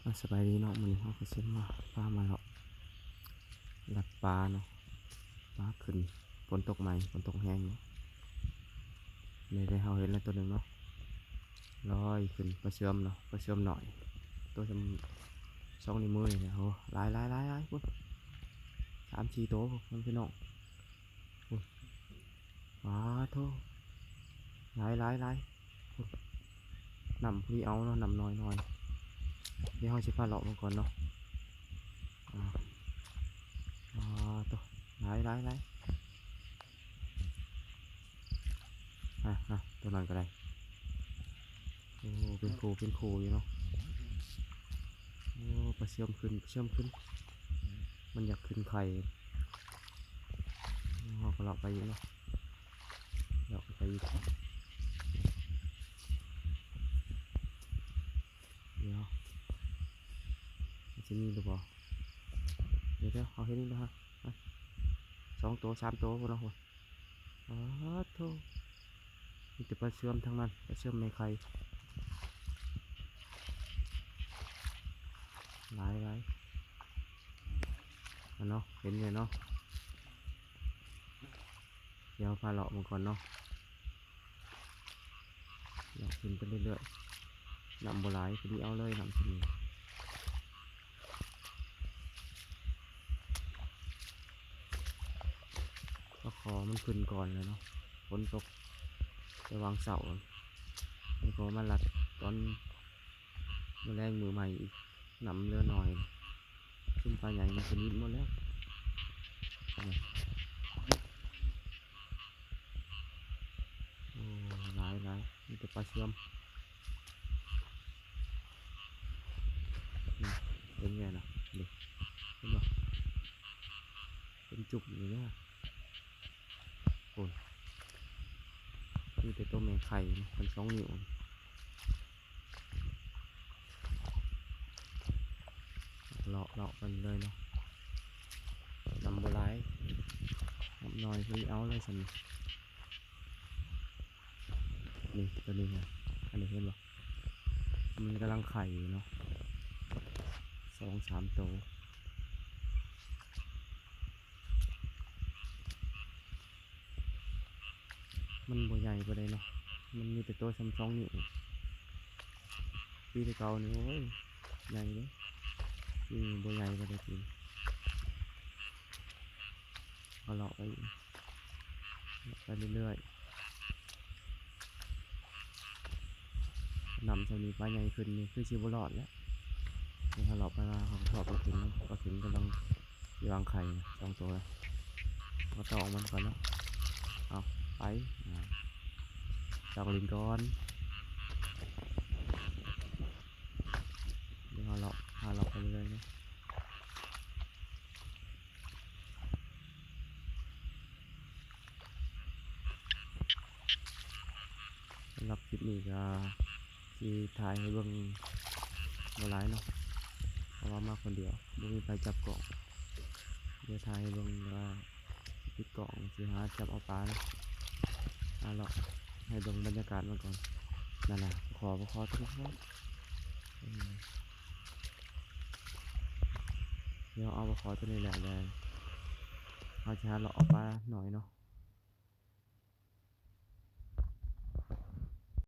ອ່າ ສະບາຍດີເນາະ, ມື້ນີ້ເຮົາກໍຊິມາ ພາມາເລາະລັດປາເນາະ, ປາຂຶ້ນ, ຝົນຕົກໃໝ່ ຝົນຕົກແຮງເນາະ. ນີ້ໄດ້ ເຮົາເຫັນແລ້ວໂຕໜຶ່ງເນາະ, ລອຍຂຶ້ນ, ປາເຊື່ອມເນາະ, ປາເຊື່ອມນ້ອຍ ໂຕສ່ຳສອງນິ້ວມືນີ້ແຫຼະ. ໂອ້ ຫຼາຍໆໆໆ ພຸ້ນ ສາມສີ່ໂຕພຸ້ນພີ່ນ້ອງ. ໂອ້ຍ ປາໂທ້ ຫຼາຍໆໆ ນ້ຳພໍດີເອົາເນາະ, ນ້ຳນ້ອຍໆ. ດຽວເຮົາຊິພາເລາະເບິ່ງກ່ອນເນາະ. ອາ ປາໂທ້ ຫຼາຍໆໆ. ອາ ອາ ໂຕນັ້ນກໍໄດ້. ໂອ້ ເປັນຄູ່ເປັນຄູ່ຢູ່ເນາະ. ໂອ້ ປາເຊື່ອມຂຶ້ນ ປາເຊື່ອມຂຶ້ນ, ມັນຢາກຂຶ້ນໄຂ່. ເຮົາກໍເລາະໄປອີກເນາະ, ເລາະໄປອີກ. ດຽວ ມັນຊິມີຫຼືບໍ່? ດຽວໆ ເຮົາເຫັນອີກແລ້ວຮະ, ສອງໂຕ ສາມໂຕພຸ້ນເນາະ. ປາໂທ້ ມີແຕ່ປາເຊື່ອມທັງນັ້ນ, ປາເຊື່ອມແມ່ໄຂ່ ຫຼາຍໆ. ອັນເນາະ ເຫັນຢູ່ເນາະ, ດຽວພາເລາະເບິ່ງກ່ອນເນາະ. ເລາະຂຶ້ນໄປເລື້ອຍໆ, ນ້ຳບໍ່ຫຼາຍ ພໍດີເອົາເລີຍ, ນ້ຳຊຳນີ້. ປາຄໍ່ມັນຂຶ້ນກ່ອນແລ້ວເນາະ, ຝົນຕົກແຕ່ວາງເຊົ້າ, ມັນກໍມາລັດຕອນມື້ແລງມື້ໃໝ່ອີກ, ນ້ຳເຫຼືອໜ້ອຍ. ຊຸມປາໃຫຍ່ມັນກໍໜີບໝົດແລ້ວ. ໂອ້ ຫຼາຍໆ ມີແຕ່ປາເຊື່ອມ. ນີ້ ເຫັນແລ້ວນະ, ນີ້ ເຫັນບໍ່? ເປັນຈຸກນີ້ນະ. ໂອ້ຍ ມີແຕ່ໂຕແມ່ໄຂ່ ເປັນສອງນິ້ວ. ເລາະ ເລາະໄປເລື້ອຍເນາະ, ນ້ຳບໍ່ຫຼາຍ ນ້ຳໜ້ອຍ ພໍດີເອົາເລີຍຊັ້ນ. ນີ້ ໂຕນີ້ນະ, ອັນນີ້ເຫັນບໍ່? ມັນກຳລັງໄຂ່ຢູ່ເນາະ, ສອງສາມໂຕ. ມັນບໍ່ໃຫຍ່ປານໃດເນາະ, ມັນມີແຕ່ໂຕສ່ຳສອງນິ້ວ. ປີແຕ່ເກົ່ານີ້ ໂອ້ຍ ໃຫຍ່ເດ້, ປີນີ້ບໍ່ໃຫຍ່ປານໃດປີນີ້. ກໍເລາະໄປ ເລາະໄປເລື້ອຍໆ. ນ້ຳຊ່ຳນີ້ ປາໃຫຍ່ຂຶ້ນນີ້ຄືຊິບໍ່ລອດແລ້ວ. ນີ້ເຮົາເລາະໄປມາ ເຮົາກໍພໍ້ປາເຂັງ, ປາເຂັງກຳລັງຊິວາງໄຂ່ສອງໂຕ. ມາຕອງມັນກ່ອນເນາະ. ເອົາ ໄປ ຕອງຫຼິ້ນກ່ອນ. ດຽວເຮົາເລາະ ຫາເລາະໄປເລື້ອຍໆເນາະ. ສຳລັບຄລິບນີ້ກໍຊິຖ່າຍໃຫ້ເບິ່ງບໍ່ຫຼາຍເນາະ, ເພາະວ່າມາຄົນດຽວ ບໍ່ມີໃຜຈັບກ້ອງ. ດຽວຖ່າຍໃຫ້ເບິ່ງວ່າ ປິດກ້ອງ ຊິຫາຈັບເອົາປາເນາະ, ຫາເລາະໃຫ້ເບິ່ງບັນຍາກາດມັນກ່ອນ. ນັ້ນນະ ຂໍ ຂໍໂທດເນາະ. ອືມ ດຽວເອົາຂໍໂຕນີ້ແຫຼະ ແລ້ວເຮົາຈະຫາເລາະເອົາປາໜ້ອຍເນາະ.